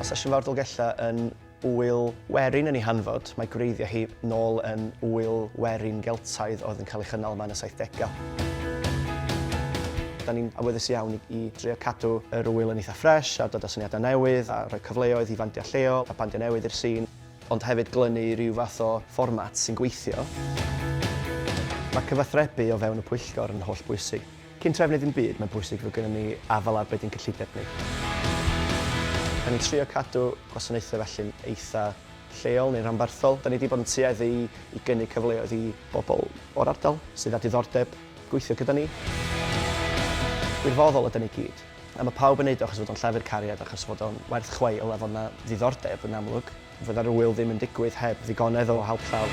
Mae Sesiwn Fawr Dolgellau yn ŵyl werin yn ei hanfod. Mae gwreiddiau hi nôl yn ŵyl werin Geltaidd oedd yn cael ei chynnal yma yn y saithdegau. Da ni'n awyddus iawn i, i drio cadw yr ŵyl yn eitha ffres a dod â syniadau newydd a rhoi cyfleoedd i fandiau lleol a bandiau newydd i'r sîn, ond hefyd glynu i ryw fath o fformat sy'n gweithio. Mae cyfathrebu o fewn y pwyllgor yn hollbwysig. Cyn trefnu dim byd, mae'n bwysig fod gennym ni afael ar be 'di'n cyllideb ni. Da ni'n trio cadw gwasanaethau felly'n eitha lleol neu'n rhanbarthol. Da ni 'di bod yn tueddu i i gynnig cyfleoedd i bobl o'r ardal sydd â diddordeb gweithio gyda ni. Gwirfoddol ydan ni gyd. A mae pawb yn neud o achos fod o'n llafur cariad, achos fod o'n werth chweil a fod 'na ddiddordeb yn amlwg. Fydda'r ŵyl ddim yn digwydd heb ddigonedd o help llaw.